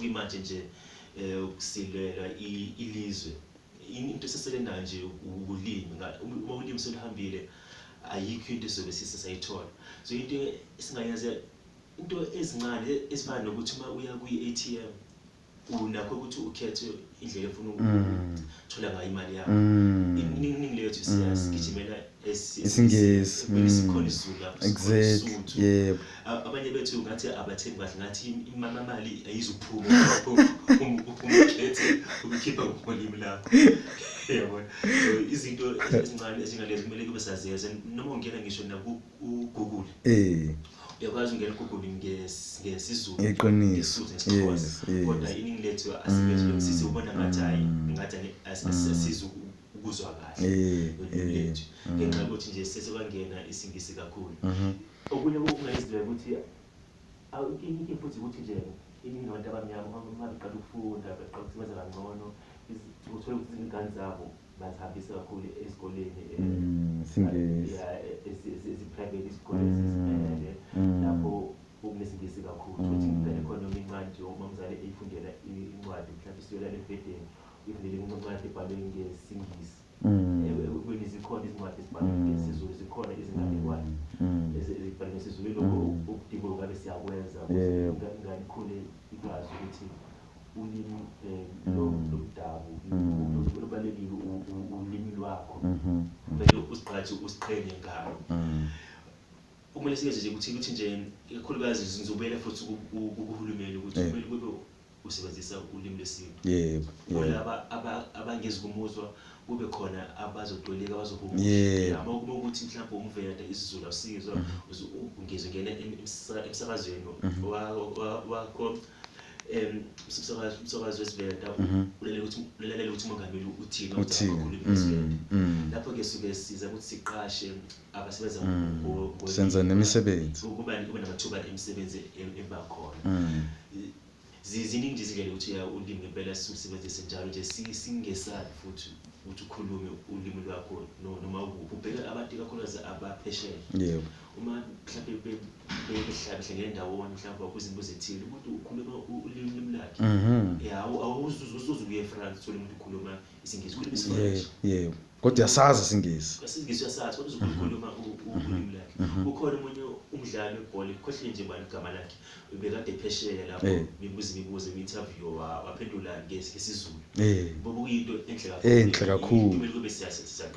kuyimanje nje ukusilwela ilizwe, into esesele nayo nje ulimi. Uma ulimi seluhambile, ayikho into esobe sisayithola. So into esingayenza, into ezincane ezifana nokuthi uma uya kwi-ATM, unakho ukuthi ukhethe indlela efuna ukuthola ngayo imali yakho. Iningi lethu siyasigijimela isiNgisi. Sikhona isiZulu lapho, sikhona isiSuthu. Abanye bethu ngathi abathembi kahle, ngathi imali ayizuphuma lapho ukhethe ukukhipha ngolimi lakho, yabona. So izinto ezincane ezingalezo kumele kube sazenza. Noma ungena ngisho naku-Google, uyakwazi ukungena ku-Google ngesiZulu, Iqiniso. ngesiSuthu, ngesiXhosa, kodwa iningi lethu asikwenzi lokhu. Sisibona ngathi hayi, ngathi asisizi ukuzwa kahle ulimi lethu ngenxa yokuthi nje sesekwangena isiNgisi kakhulu. Okunye okungayenziwa ukuthi inkinga futhi ukuthi nje iningi labantu abamnyama, uma beqala ukufunda, beqala ukusebenza kangcono, uthola ukuthi izingane zabo bazihambisa kakhulu ezikoleni isiNgisi. Ezi-private, izikole ezizimele, lapho okunesiNgisi kakhulu. Ukuthi ingane economy incane nje, uma umzali eyifundela incwadi, mhlawumbe isiyolala embhedeni, uyifundele incwadi ebhalwe ngesiNgisi, ekubeni zikhona izincwadi ezibhalwe ngesiZulu, zikhona izinganekwane ezibhalwe ngesiZulu. Lokho okudinga ngabe siyakwenza ukuze ingane ikhule ikwazi ukuthi ulimi lomdabu lubalulekile, ulimi lwakho kumele uzigqaje, uziqhenye ngalo. Kumele siyenze nje ukuthi nje ikakhulukazi ngizobuyela futhi kuhulumeni ukuthi kumele kube usebenzisa ulimi lwesintu kulaba abangezi kumuzwa, kube khona abazotolika, abazohumusha. Uma kube ukuthi mhlawumbe umVenda, isiZulu awusizwa, ungizwe ngena emsakazweni wakho, umsakazo wesiVenda, ulalele ukuthi umongameli uthini. Uthini. Ukhuluma isiVenda. Lapho-ke suke siza ukuthi siqashe abasebenza Senza nemisebenzi. Ukuba kube namathuba emisebenzi ebakhona. Ziningi nje izindlela ukuthi ulimi ngempela silusebenzise njalo nje, singesabi futhi ukuthi ukhulume ulimi lwakho noma ukuphi. Ubheke abantu ikakhulukazi abaphesheya, uma mhlawumbe behlangene ndawonye, mhlawumbe babuza imibuzo ethile, umuntu ukhuluma ulimi lakhe. Ya, awuzuze uye eFrance uthole umuntu ukhuluma isiNgisi, ukhuluma isiFrench. Yebo, kodwa uyasazi isiNgisi. isiNgisi uyasazi, kodwa uzokhuluma ulimi lakhe. Kukhona omunye umdlali webhola, khohlwe nje bani igama lakhe, ubekade phesheya lapho, bebuza imibuzo kwi-interview, waphendula ngesiZulu. Bokuyinto enhle kakhulu. Enhle kakhulu. Kumele kube.